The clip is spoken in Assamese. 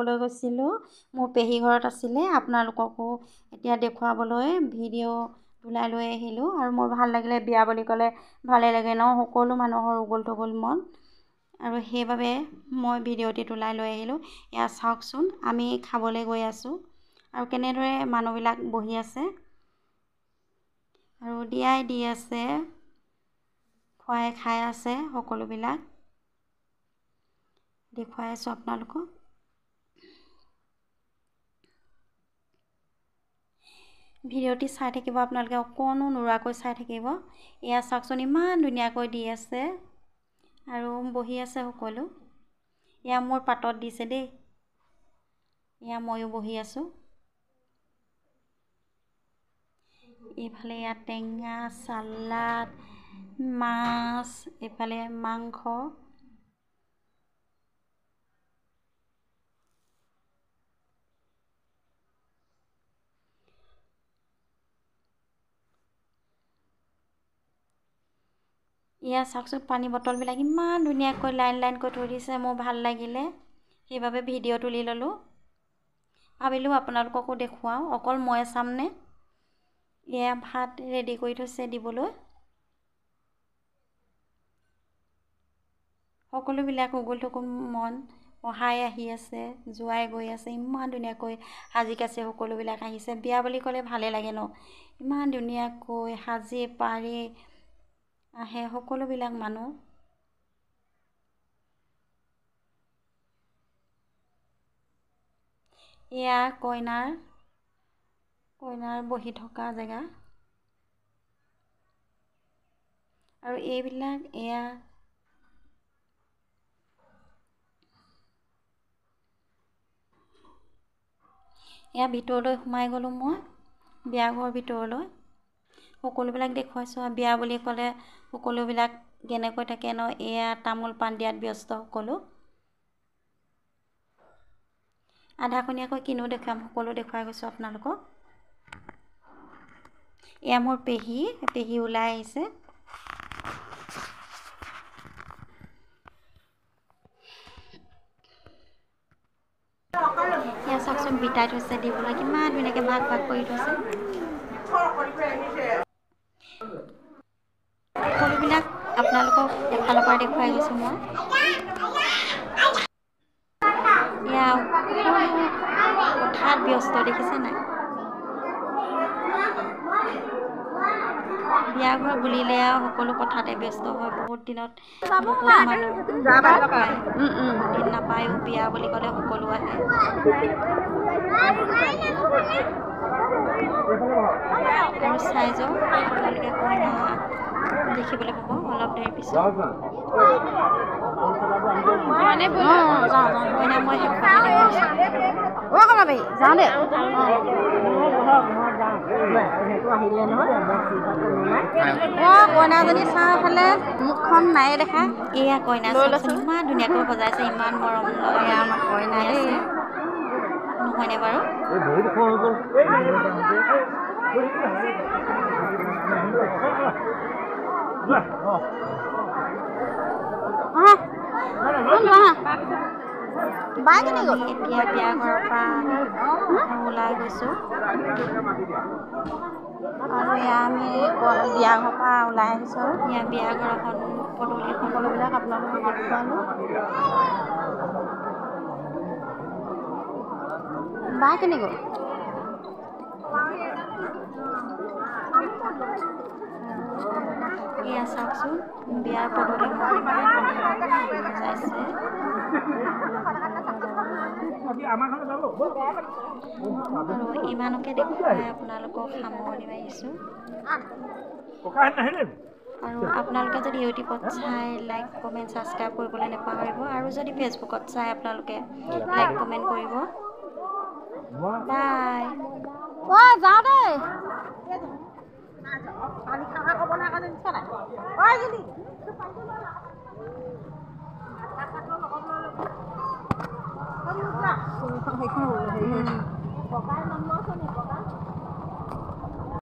খাবলৈ গৈছিলোঁ, মোৰ পেহী ঘৰত আছিলে। আপোনালোককো এতিয়া দেখুৱাবলৈ ভিডিঅ' তোলাই লৈ আহিলোঁ। আৰু মোৰ ভাল লাগিলে, বিয়া বুলি ক'লে ভালেই লাগে ন, সকলো মানুহৰ উগুল থুগুল মন, আৰু সেইবাবে মই ভিডিঅ'টি তোলাই লৈ আহিলোঁ। এয়া চাওকচোন, আমি খাবলৈ গৈ আছোঁ আৰু কেনেদৰে মানুহবিলাক বহি আছে আৰু দিয়াই দি আছে, খুৱাই খাই আছে সকলোবিলাক দেখুৱাই আছোঁ আপোনালোকক। ভিডিঅ'টি চাই থাকিব আপোনালোকে, অকণো নোৰোৱাকৈ চাই থাকিব। এয়া চাওকচোন, ইমান ধুনীয়াকৈ দি আছে আৰু বহি আছে সকলো। এয়া মোৰ পাতত দিছে দেই, এয়া ময়ো বহি আছোঁ। এইফালে ইয়াত টেঙা, চালাড, মাছ, এইফালে মাংস। এয়া চাওকচোন, পানী বটলবিলাক ইমান ধুনীয়াকৈ লাইন লাইনকৈ থৈ দিছে, মোৰ ভাল লাগিলে, সেইবাবে ভিডিঅ' তুলি ল'লোঁ। ভাবিলোঁ আপোনালোককো দেখুৱাওঁ, অকল মই চামনে। এয়া ভাত ৰেডি কৰি থৈছে দিবলৈ। সকলোবিলাক উগুল থুগুল মন, অহাই আহি আছে, যোৱাই গৈ আছে। ইমান ধুনীয়াকৈ সাজি কাচি সকলোবিলাক আহিছে। বিয়া বুলি ক'লে ভালেই লাগে ন, ইমান ধুনীয়াকৈ সাজি পাৰি আহে সকলোবিলাক মানুহ। এয়া কইনাৰ বহি থকা জেগা। আৰু এইবিলাক এয়া এয়া ভিতৰলৈ সোমাই গ'লোঁ মই, বিয়া ঘৰৰ ভিতৰলৈ। সকলোবিলাক দেখুৱাইছোঁ। আৰু বিয়া বুলি ক'লে সকলোবিলাক কেনেকৈ থাকে ন। এয়া তামোল পাণ দিয়াত ব্যস্ত সকলো। আধাখনীয়াকৈ কিনো দেখুৱাম, সকলো দেখুৱাই গৈছোঁ আপোনালোকক। এয়া মোৰ পেহী, পেহী ওলাই আহিছে। এয়া চাওকচোন, বিটাই থৈছে দিবলৈ, কিমান ধুনীয়াকৈ ভাগ ভাগ কৰি থৈছে। সকলোবিলাক আপোনালোকক এফালৰ পৰা দেখুৱাই গৈছোঁ মই। এয়া কথাত ব্যস্ত দেখিছে নাই। বিয়া ঘৰ বুলিলে আৰু সকলো কথাতে ব্যস্ত হয়। বহুত দিনত বহুত মানুহ দিন নাপায়ো, বিয়া বুলি ক'লে সকলো আহে। আৰু চাই যাওক আপোনালোকে, কইনা দেখিবলৈ পাব অলপ দেৰি পিছত। কইনা মই শেষতে দেখুৱাইছোঁ। কইনাজনী চাওঁফালে মুখখন নাই দেখা। এয়া কইনা ইমান ধুনীয়াকৈ সজাইছে, ইমান মৰম লগা আমাৰ কইনা আছে নহয়নে বাৰু? এতিয়া বিয়া ঘৰৰ পৰা ওলাই গৈছোঁ আৰু এয়া আমি বিয়া ঘৰৰ পৰা ওলাই আহিছোঁ। এয়া বিয়া ঘৰখন পদূলি সকলোবিলাক আপোনালোকক দেখুৱালোঁ। বা কেনে গ'ল? এয়া চাওকচোন, বিয়াৰ পদূলিমুখ ইমান ধুনীয়া সজাইছে। আৰু ইমানকে দেখুৱাই আপোনালোকক সামৰণি মাৰিছোঁ। আৰু আপোনালোকে যদি ইউটিউবত চাই লাইক কমেণ্ট ছাবস্ক্ৰাইব কৰিবলৈ নাপাহৰিব। আৰু যদি ফেচবুকত চাই আপোনালোকে লাইক কমেণ্ট কৰিব। বাই। যাওঁ দেই।